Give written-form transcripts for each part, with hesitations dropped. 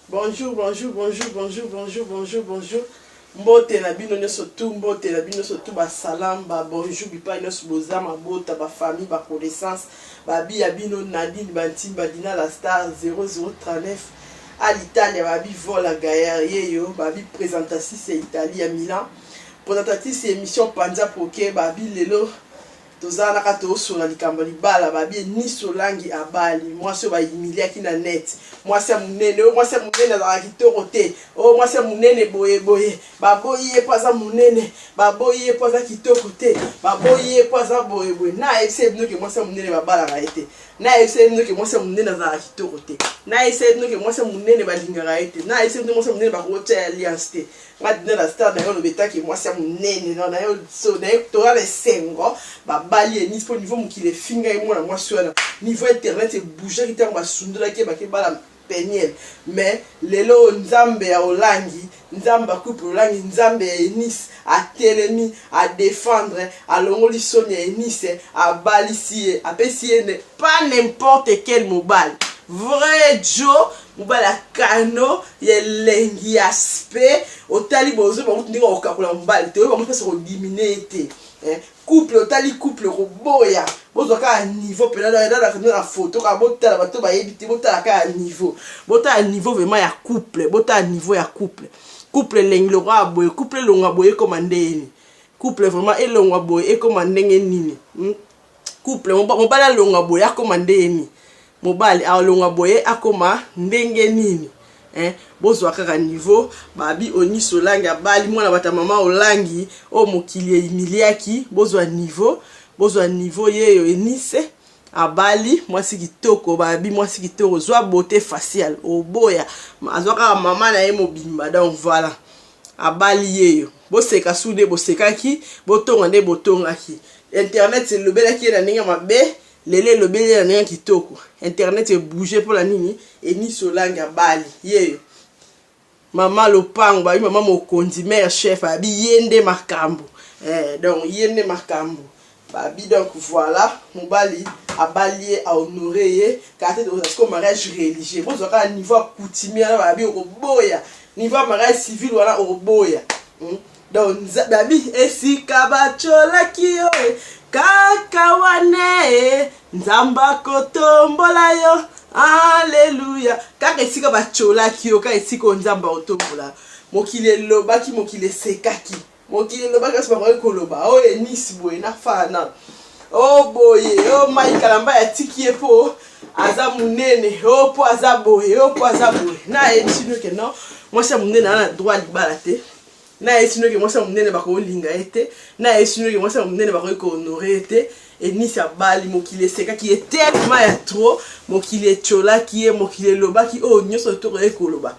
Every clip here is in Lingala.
Bonjour, bonjour, bonjour, bonjour, bonjour, bonjour, bonjour. Mbote na bino nyonso tu, mbote na bino nyonso tu, ba salam, ba bonjour bipai nyonso boza mabota, ba famille, ba connaissance, ba bi ya bino Nadine Bantimba Dina la star 0039 à l'Italia, ba bi vola gaillard yeyo, ba bi présentatrice ya Italie ya Milan, présentatrice ya émission Panza Poke, ba bi lelo Toza naka tosola likambo ya libala babi Eunice Olangi abali mwasi oyo ba humiliaki na net mwasi ya munene oyo mwasi ya munene azalaka kitoko te oyo mwasi ya munene boye boye baboyi ye po aza munene baboyi ye po aza kitoko te baboyi ye po aza boye boye na ayebisa ye bino ke mwasi ya munene babalaka ye te na ayebisa ye bino ke mwasi ya munene azalaka kitoko te na ayebisa ye bino ke mwasi ya munene balingaka ye te na ayebisa ye bino mwasi ya munene bakotia ye alliance te Nga dina la star nayo oloba etake mwasi ya munene na nayo so naye toza na esengo babali ye nisi mpo niveau mokili efinga ye mwana mwasi wana niveau internet ebougaki ntango basundolaki ye bake bala peniel mais lelo oyo nzambe ya olangi nzambe ya couple olangi nzambe ya enise atelemi adefendre alongoli soni ya enise abalisi ye apesi ye pas n'importe quel mobali vrai jo mobali ya kano ya elengi ya aspect otali bozo bango ndenge okokakola mobali te oyo bango mpasi kodimine ye te eh, couple otali couple koboya bozwa kaka niveau mpena na foto kaka botala bato bayebi te botala kaka niveau botala niveau vraiment ya couple botala niveau ya couple couple elengi lokola boye couple elongwa boye ekoma ndenge nini couple vraiment elongwa boye ekoma ndenge nini hmm? Couple mobali alongwa boye akoma ndenge nini mobali alongwa boye akoma ndenge nini eh, bozwa kaka niveau babi onisi olangi abali mwana bata mama olangi oyo mokili ehumiliaki bozwa niveau bozwa niveau yeyo enise abali mwasi kitoko babi mwasi kitoko zwa beauté faciale oboya azwa kaka mama na ye mobimba donc voilà abali yeyo boseka su nde bosekaki botonga nde botongaki internet elobelaki ye na ndenge mabe lelo elobeli ye na ndenge kitoko internet ebouge mpo na nini enisi olangi abali yeyo mama lopango babi mama mokonzi mare chef abi ye nde makambo eh, donc ye nde makambo babi donc voilà mobali abali ye ahonore ye kaka te tokozala sikoyo mariage religieux bozwa kaka niveau ya coutumier wana babi okoboya niveau ya mariage civil wana okoboya hmm? donc babi esika batyolaki yo e kaka wana e nzambe akotombola yo aleluya kaka esika batyolaki yo kaka esika oyo nzambe akotombola mokili elobaki mokili esekaki Mokili elobaki nyonso bakoki koloba oyo oh, enisi boye na fana o oh, boye o oh, mai kalamba atiki ye mpo aza monene o mpo aza boye o mpo aza boye na ayebisi bino ke non mwasi ya monene aza na droit libala te na ayebisi bino ke mwasi ya monene bakolinga ye te na ayebisi bino ke mwasi ya monene bakoki kohonore ye te enisi abali mokili esekaki ye tellement ya trop mokili etiolaki ye mokili elobaki oyo nyonso tokoki koloba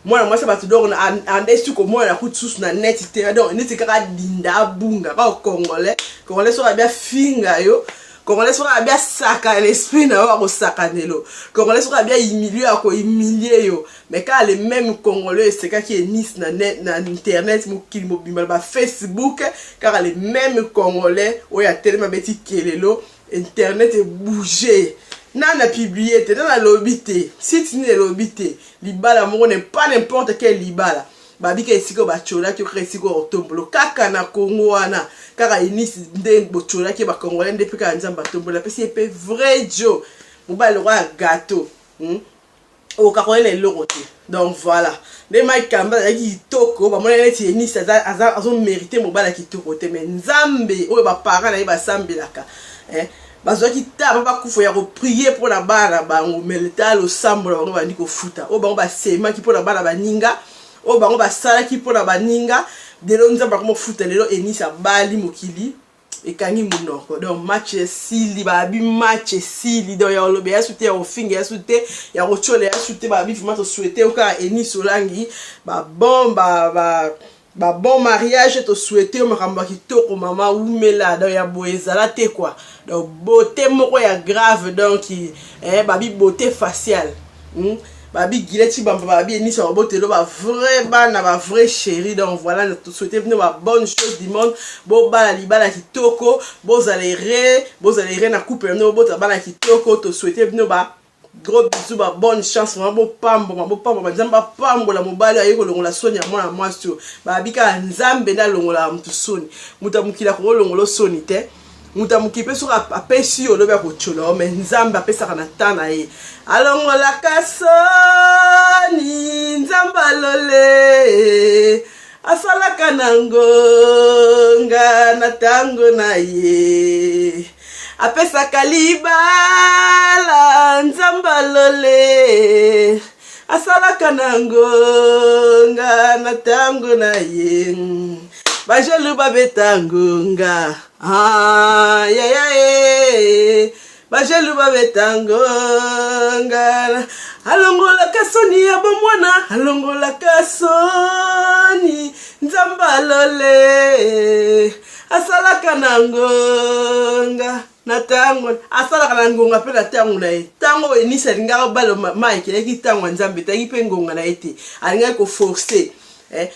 mwana mwasi ya bato donc ande su komonana kutu susu na net te donc neti kaka dinda abunga kaka congolais congolais soki abi afinga yo congolais soki abi asaka na esprit na yo akosakanelo congolais soki abi ahumilie yo akohumilie yo mais kaka le même congolais esekaki enise na, net, na internet mokili mobimba na bafacebook kaka le même congolais oyo atelemi abeti kelelo internet ebouge nani apublie te nani alobi te site nini elobi te libala moko ne pas n'importe quel libala babika esika oyo batyolaki yo kaka esika oyo otombolo kaka na congo wana kaka enisi nde botyolaki ye bacongolais nde mpe kaka nzambe atomboli apesi ye mpe vrai jo mobali lokola gateau hmm? Okoka na eloko te donc voilà nde mike kamba azalaki kitoko bamonaki neti enisi azomerite mobali ya kitoko te mais nzambe oyo baparent na ye basambelaka eh, bazwaki ta ba bakufa ya koprie mpo na bana na bango mais leta losambo na bango bandi kofuta oyo bango basemaki mpo na bana baninga oyo bango basalaki mpo na baninga lelo nzambe akomofuta lelo enisi abali mokili ekangi monoko donc match esili babi match esili donc ya koloba ya su te ya kofinga ya su te ya kotyola ya su te babi vraiment tosouhaite yo kaka enis olangi babon ba, ba, ba bon mariage tosouhaite yo makambo ya kitoko mama wumela donc ya boye ezala te quoi donc beauté moko ya grave donc eh, babi beauté faciale hmm? Babi Guylain Tshibamba babi Enisa Babotelo ba vrai bana ba vrai chérie donc voilà nous souhaiter bino ba bonne chose du monde bobala libala kitoko bozala heureux bozala heureux na couple na bino bobota bana kitoko to souhaiter bino ba Gros bisous, ba bonne chance, vraiment bopamboma, bopamboma. Nzambe apambola mobali aye kolongola soni ya mwana mwasi oyo. Babi kaka Nzambe nde alongolaka motu soni. Moto ya mokili akokolongola soni te. Moto ya mokili mpe soki apesi yo, olobi akotyola yo, mais Nzambe apesaka na temps na ye. Alongolaka soni, Nzambe alole, asalaka na ngonga na ntango na ye, apesaka libala. Nzambe alole, asalaka na ngonga na ntango na ye. Bajelu babeta ngonga. Ah, yaya e bajelu babeta ngonga. Alongolaka soni ya bomwana, alongolaka soni. Nzambe alole, asalaka na ngonga na ntango, asalaka na ngonga mpe na ntango na ye. Ntango oyo Enisi alingaka bala Mike, elaki ntango ya Nzambe, etangi mpe ngonga na ye te. Alingaki koforcer,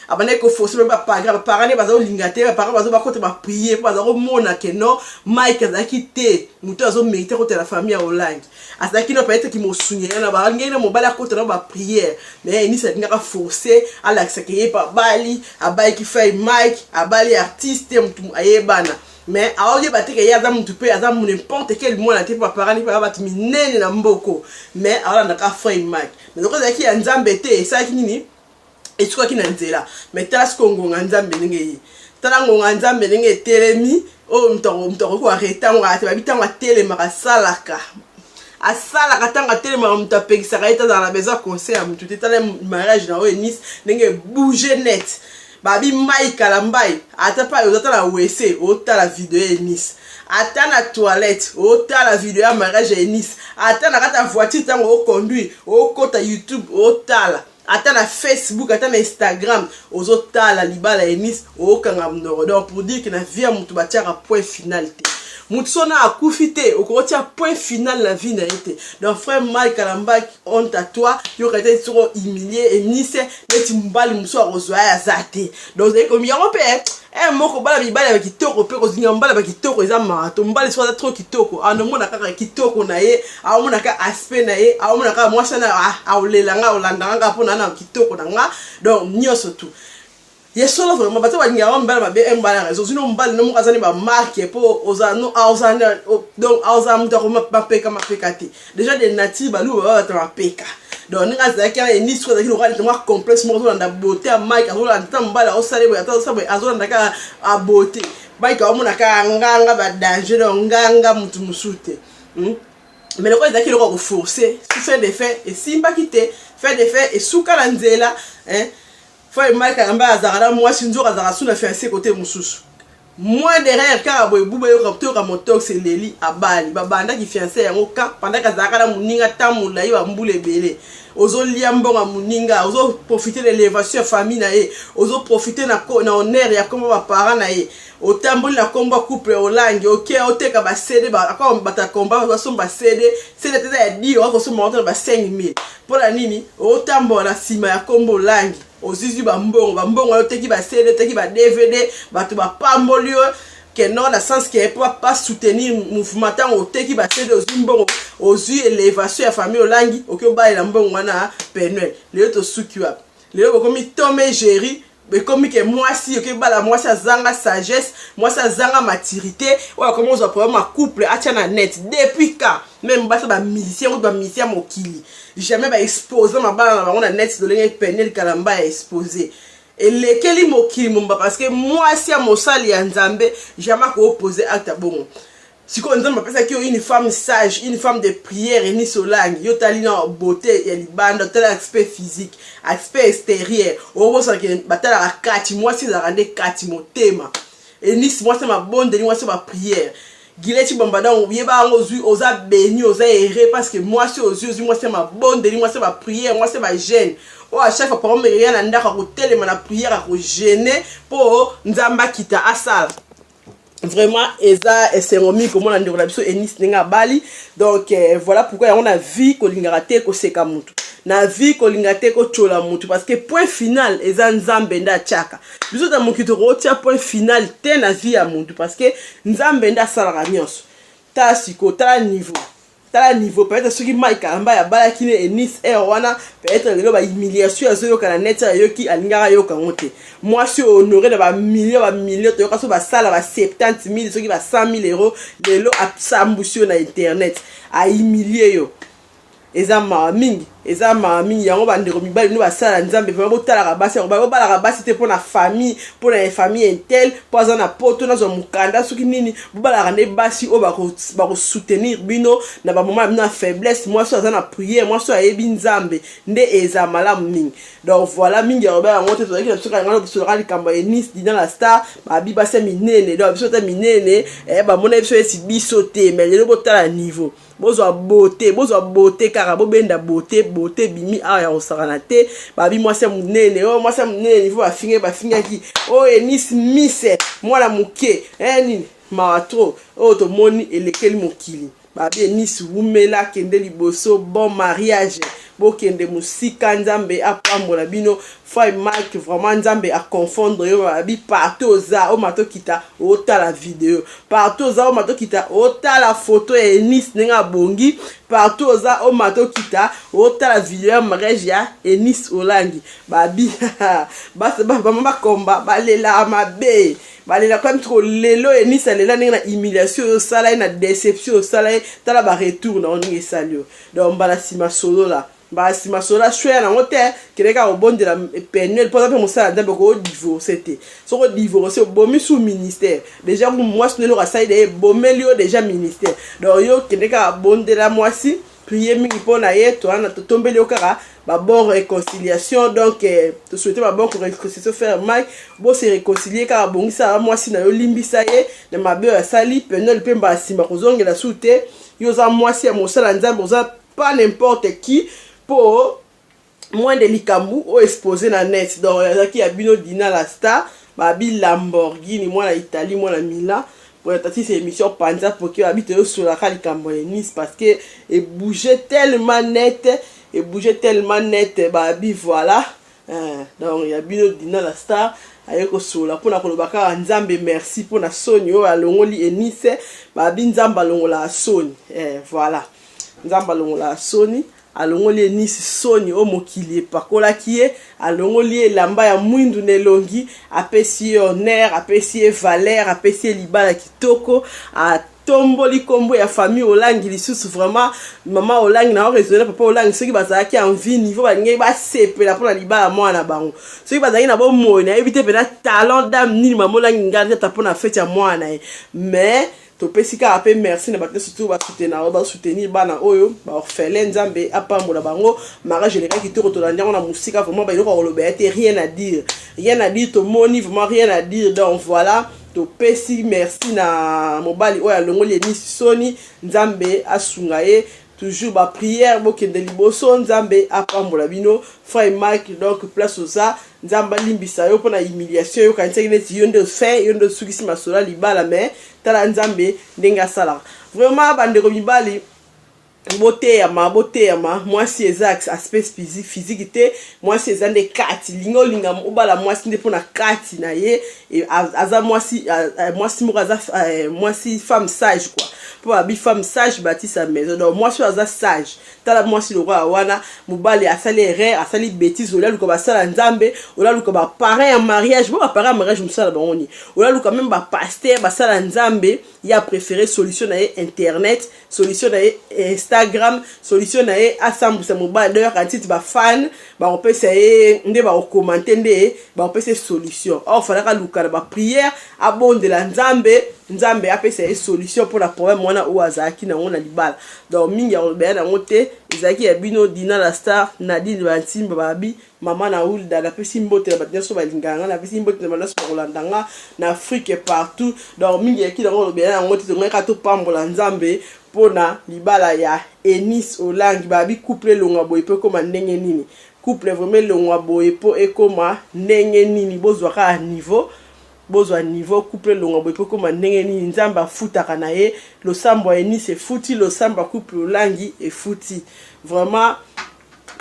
abandaki koforcer mpe baparents nde baza kolinga te. Baparents bazo bakota baprier mpo baza komona ke non, Mike azalaki te moto azomériter kota na famille ya Olangi. Azalaki no peut-être mosuni ya na balingaki na mobali akota na baprière, mais Enisi alingaka forcer, alakisaka ye mpe abali. Abaliki frère Mike, abali artiste, motu ayebana, mais aoyeba te ke ye aza mutu mpe aza n'importe quel mwana te, mpo baparents mpe baza bato minene na mboko. Mais aolandaka frère Mike, mais loko ezalaki ya Nzambe te, esalaki nini? Esukaki na nzela. Mais tala sikoyo ngonga Nzambe ndenge ye, tala ngonga Nzambe ndenge etelemi. Oyo moto akoki koarrêter yango kaka te. Babi ntango atelemaka, asalaka, asalaka. Ntango atelemaka, moto apekisaka ye te, azala na besoin conseil ya motu te. Tala mariage na oyo Enisi ndenge ebouge net. Babi mai Kalambai, ata mpa oza tala wese, otala video ya Enisi, ata na toilette otala video ya mariage ya Enisi, ata na kati ya voiture ntango oconduire, okota YouTube otala, ata na Facebook, ata na Instagram ozotala libala ya Enisi, okanga monoko. Donc pour dire que na vie ya motu batiaka point final te. Motu so na akufi te, okokotia point final na vie na ye te. Donc frère Mike Kalambaki, honte à toi. Yoka te soko humilie Enise neti mobali mosusu akozwa ye aza te. Donc ozali komi yango mpe moko bala mibali ya kitoko mpe kozinga mobali ya kitoko eza marato. Mobali soki aza trop kitoko, anomona kaka kitoko na ye, aomona kaka aspect na ye, aomona kaka mwasi wana aolela nga, aolandanga nga mpona na kitoko na nga. Donc nyonso tu ye solo vraiment, bato balingaka mibali mabe. Mobali ya raison, ozwi mobali no moko aza ni bamarques mpo oza donc aozala moto mapeka mapeka te. Déjà de nature baluba baba bato mapeka. Donc ndenge azalaki wana, Enisi azalaki lokola neti mwa complexe moko. Azolanda beauté ya Mike, azolanda ta mobali azosala boye, ata azosala boye, azolanda kaka beauté Mike, aomona kaka nganga badanger. Donc nganga motu mosusu te. Mais lokola ezalaki eloko ya koforcer, fin de fin esimbaki te, fin de fin esuka na nzela. Frère Mike Kalamba azalaka na mwasi, nzoka azalaka su na fiancé kote mosusu. Moins derrière kaka boye, buba yoka, toyoka motox eleli, abali. Babandaki fiancé yango ka pendant azalaka na moninga ta molai, bambula ebele. Ozolia mbongo ya moninga, ozoprofiter na élévation ya famille na ye, ozoprofiter na honneur ya kombo baparent na ye. Otamboli na kombo ya couple Olangi, oke oteka baCD, akoma bato ya komba basomba CD. CD te eza ya 10, okosomba ngo na ba 5000. Mpona nini otambola na nsima ya kombo Olangi? Ozwizwi bambongo, bambongo oteki baCD, oteki baDVD, bato bapamboli yo ke non, na sens ke mpo basoutenir mouvement. Ntango oteki baCD, ozwi mbongo, ozwi élévation ya famille Olangi, oki obalela mbongo wana Penuel. Lelo tosuki wapi? Lelo bokomi Tom et Jerry. Ekomi ke mwasi oki bala mwasi azanga sagesse, mwasi azanga maturité, oyo akomi ozwa problème ya couple, atia na net. Depuis quand même basa bamusicien oyo, bamusicien ya mokili, jamais baexpose mabala na bango na net lolenge Peniel Kalamba ya expose elekeli mokili momba? Parce que mwasi ya mosali ya Nzambe jamais akoopose acte ya bongo. Sikoyo Nzambe apesaki yo une femme sage, une femme de prière, Enisi Olangi. Yo tali na beauté ya libanda, otali aspect physique, aspect extérieur, obosanaki batalaka kati. Mwasi ezalaka nde kati, motema. Enisi mwasi ya mabondeli, mwasi ya baprière. Gileti Bambadang, yeba yango, ozwi, oza béni, oza heureux, parce que mwasi ozwi, ozwi mwasi ya mabondeli, mwasi ya baprière, mwasi ya bajeûne, oyo à chaque fois problème eya na ndako, akotelema na prière, akojeûner mpo Nzambe akita asala. Vraiment eza esengo mingi komona ndeko na biso Enisi ndenge abali. Donc voilà pourquoi yango na vie kolingaka te koseka mutu, na vie kolinga te kotyola mutu, parce que point final eza Nzambe nde atiaka. Biso ta mokili tokotia point final te na vie ya mutu, parce que Nzambe nde asalaka nyonso. Tala sikoyo, tala niveau. Tala niveau. Peut-être soki Mike Kalambay abalaki ne Eunice heure wana, peut-être lelo bahumiliation azoyoka na net, ayoki alingaka ayoka yango te. Mwasi oyo honore na bamillion, bamillion, toyoka so basala ba 70 000, soki ba 100 000 euros, lelo asambusi yo na internet, ahumilie yo. Eza mawa mingi, eza mawa mingi. Yango bandeko mibali, bino basala Nzambe, vraiment botalaka basi yango. Bobalaka basi te mpo na famille, mpo na famille un tel, mpo aza na poto, nazwa mokanda, soki nini. Bobalaka nde basi oyo bakosoutenir bino na bamoments na bino ya faiblesse. Mwasi oyo aza na prière, mwasi oyo ayebi Nzambe, nde eza malamu mingi. Donc voilà, mingi ya koba yango te. Tozalaki na biso kaka ngana bisolaka likambo ya Eunice Dina la star. Babi basi ya minene, donc biso ta minene, bamona biso esi biso te. Mais lelo botala niveau. Bozwa beauté, bozwa beauté kaka, bobenda beauté. Beauté bimi awa ya kosakana te. Babi mwasi ya monene oyo, mwasi ya monene, niveau bafinge, bafingaki oyo Eunice mise mwana moke, nini, mawa trop. Oyo tomoni elekeli mokili. Babi Eunice, wumela, kende liboso, bon mariage, bokende mosika, Nzambe apambola bino. Frère Mike, vraiment Nzambe aconfondre yo. Babi partout oza, oyo matokita otala video, partout oza, oyo matokita otala photo ya Eunice ndenge abongi, partout oza, oyo matokita otala video ya mariage ya Eunice Olangi. Babi bama bakomba balelaka mabe, balelaka mtiko. Lelo Eunice alela ndenge na humiliation oyo osala ye, na déception osala ye. Tala baretour na yo ndenge esali yo. Donc mbala nsima solola, mbala nsima solola, shweya nango te. Kende kaka kobondela Penuel, mpo aza mpe mosala Nzambe. Koodivorce te. Soki odivorce, obomi su ministère déjà. Mwasi no eloko asali de ebomeli yo déjà ministère. Donc yo kende kaka bondela mwasi, prie mingi mpo na ye. Towana totombeli yo kaka babon réconciliation. Donc tosouhaite babon réconciliation. Frère Mike, bose réconcilie kaka, bongisa mwasi na yo, limbisa ye na mabe oyo asali. Penuel mpe mbala nsima kozongela su te. Yo oza mwasi ya mosala Nzambe, oza pas n'importe qui mpo moindre likambo oyo expose na net. Donc ezalaki ya bino Dina la star, babi Lamborghini, mwana Italie, mwana Milan. Tatisa émission panza poke. Babi toyosolaka likambo ya Eunice parce que ebouge tellement net, ebouge tellement net. Babi voilà. Donc ya bino Dina la star aye kosola mpona koloba kaka Nzambe merci mpona soni oyo alongoli Eunice. Babi Nzambe alongolaka soni. Voilà, Nzambe alongolaka soni, alongoli Eunice soni oyo mokili epakolaki ye, alongoli ye elamba ya mwindu na elongi, apesi ye honneur, apesi ye valeur, apesi ye libala kitoko, atomboli nkombo ya famille Olangi lisusu. Vraiment mama Olangi na oraisonne, papa Olangi, soki bazalaki en vie, niveau balingaki basepela mpona libala mwana na bango. Soki bazalaki na bomoi, nayebi te mpena talent dame nini mama Olangi ngai ata mpona fête ya mwana na ye. Mais topesi kaka mpe merci na bato nyonso tu basoutenir, basoutenir bana oyo baorphelin. Nzambe apambola bango. Mariage elekaki kitoko, tolandi yango na mosika. Vraiment baeloko ya koloba ya te, rien à dire, rien à dire. Tomoni vraiment rien à dire. Donc voilà, topesi merci na mobali oyo alongoli Eunice soni. Nzambe asunga ye, toujours baprière, bokende liboso, Nzambe apambola bino. Frère Mike, donc place oza, Nzambe alimbisa yo mpona humiliation. Yo okanisaki neti yo nde fin, yo nde osukisi masolo ya libala, mais tala Nzambe ndenge asalaka. Vraiment bandeko mibali, boteyama, boteyama. Mwasi eza aspect physique te, mwasi eza nde kati. Linga olinga obala mwasi nde mpona kati na ye. Aza mwasi, mwasi moko aza mwasi, femme sage quoi, mpo babi femme sage bâtit sa maison. Donc mwasi oyo aza sage, tala mwasi lokola wana. Mobali asali erreur, asali bétise, olaluka basala Nzambe, olaluka baparrain ya mariage, bo baparrain ya mariage mosala bango nini, olaluka même bapasteur basala Nzambe. Ye apréféré solution na ye internet, solution na ye Instagram, solution na ye asambwisa mobali. D'ailleurs antiti bafan bakopesa ye nde bakokomante, nde bakopesa ye solution. Or falaka aluka na baprière, abondela Nzambe, Nzambe apesa ye solution mpona problème wana oyo azalaki nango na libala. Donc mingi ya koloba nango te. Ezalaki ya bino Dina la star, Nadine Bantimba, babi mama na Hulda. Napesi mbote na bato nyonso balingaka nga, napesi mbote na bato nyonso bakolanda nga na Afrique partout. Donc mingi yaki nango kolobela yango te. Tongai kaka topambola Nzambe mpona libala ya Eunice Olangi. Babi couple elongwa boye mpo ekóma ndenge nini? Couple vraiment elongwa boye mpo ekóma ndenge nini? Bozwa kaka niveau, bozwa niveau. Couple elongwa boye mpo ekóma ndenge nini? Nzambe afutaka na ye. Losambo ya Eunice efuti, losambo ya couple Olangi efuti vraiment.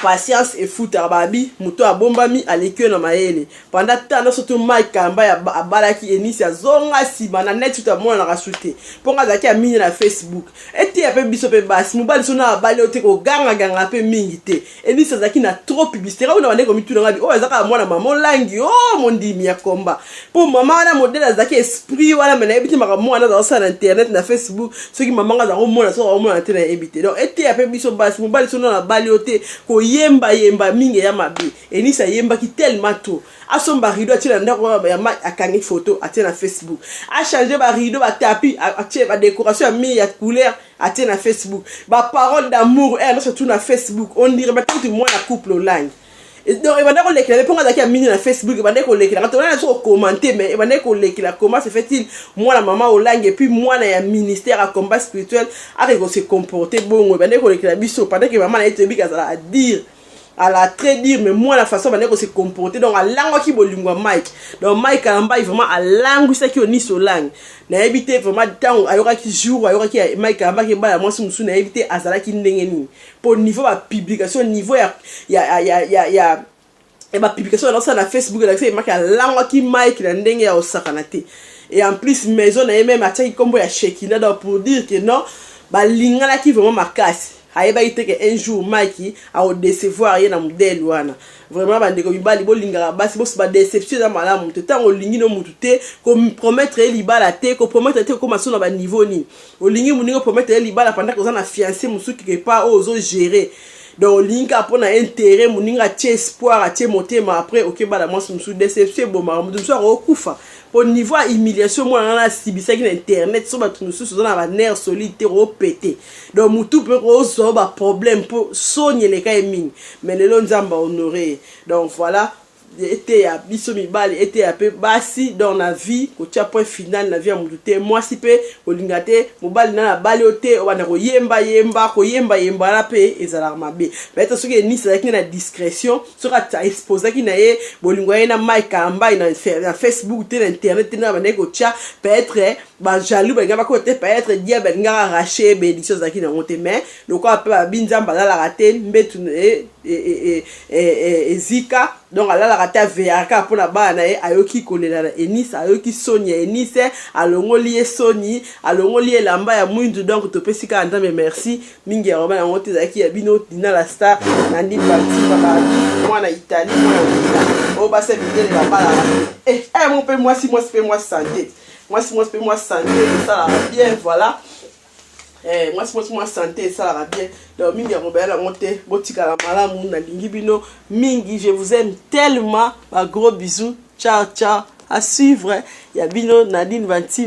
Patience efutaka. Babi moto abombami aleki yo na mayele. Pendant temps nyonso to Mike Kalambay abalaki Enisi, azonga nsima na net, sutu amonanaka su te, mpo nga azalaki amini na Facebook. Eteya mpe biso mpe basi, mobali so na abali oyo te, kogangaganga mpe mingi te. Enisi azalaki na trop publicité. Kaka na bandeko mituna ngabi oyo aza kaka mwana mama Olangi o mondimi ya komba, mpo mama wana modele azalaki esprit wana. Me nayebi te makambo mwana aza kosala na internet, na Facebook, soki mama nga aza komona, soki akomona te, nayebi te. Donc eteya mpe biso basi, mobali so na abali oyo te, koyembayemba mingi eya mabe. Enisi ayembaki tellement trop. Asomba rideau, atie na ndako ya mai, akangi photo, atie na Facebook. Achange barideau, batapis, atie badécoration ya mur ya couleur, atie na Facebook. Baparole d'amour ere nyonso tu na Facebook. On dirait batikuti mwana couple Olangi. Donc ebandaki kolekela mpe mponga azalaki ya mingi na Facebook, ebandaki kolekela nga tolana so kocommenter, mais ebandaki kolekela comment se fait-il mwana mama Olangi et puis mwana ya ministère ya combat spirituel akeki kose comporter bongo. Ebandaki kolekela biso pendant que mama na ye toyebi azala à dire à la très dire, mais moi la façon bandaki kose comporter, donc alangwaki bolingo ya Mike. Donc Mike Kalambay vraiment alangwisaki Onisi Olangi. Nayebi te vraiment ntango ayokaki, jour ayokaki Mike Kalambaki ebala mwasi mosusu, nayebi te azalaki ndenge nini, po niveau bapublication, niveau ya bapublication alosala na Facebook, elakisa emaki alangwaki Mike na ndenge ya kosakana te. Et en plus, maison na ye même atiaki nkombo ya Shekina. Donc pour dire que non, balinganaki vraiment makasi. Ayebaki te ke un jour Mike akodécevoir ye na modele wana. Vraiment, bandeko mibali, bolingaka basi boso, badéception eza malamu te. Ntango olingi no mutu te, kopromettre ye libala te, kopromettre te, kokóma so na baniveau nini. Olingi moningi, opromettre ye libala pendant oza na fiancé mosusu quelque part oyo ozogérer. Donc olingi kaka mpona intérêt moninga, atie espoir, atie motema, après okebala mwasi mosusu. Déception ebomaka moto mosusu, akokufa po niveau ya humiliation mwana wana asibisaki na internet. So bato mosusu oza na banerf solide te, koopete donc motu mpe kozwa baproblème mpo soni eleka ye mingi. Mais lelo Nzambe ahonore ye. Donc voilà, eteya biso mibali, eteya mpe basi. Donc na vie, kotia point final na vie ya motu te. Mwasi mpe kolinga te mobali na bali oyo te, obanda koyembayemba, koyembayemba wana mpe ezalaka mabe. Peut-être soki Enisi azalaki na discrétion, soki aexposaki na ye bolingo ye na Mike Kalambay na Facebook te, na internet te, na bandaki kotia, peut-être bajaloux balingaka bakota te, peut-être diable alingaka arrache bénédiction azalaki nango te. Mais lokola mpe babi Nzambe alalaka te, mbetu ezika, donc alalaka te, aveyaka mpona bana na ye. Ayoki kolela na Enise, ayoki soni ya Enise, alongoli ye soni, alongoli ye elamba ya mwindu. Donc topesi kaka Nzambe merci mingi. Ya roba yango te, ezalaki ya bino Dina la Star na ndi Bantimbaka, mwana Italie, mwana wina oyo basi ya mindele babalaka te. Mo mpe mwasi, mwasi mpe mwasi sante, mwasi, mwasi mpe mwasi sante esalaka bien. Voilà, mwasi, mwasi, mwasi sante esalaka bien. Donc mingi ya kobayala yango te, botikala malamu, nalingi bino mingi, je vous aime tellement, ba gros bisous, ciao ciao. À suivre, ya bino Nadine Vanti.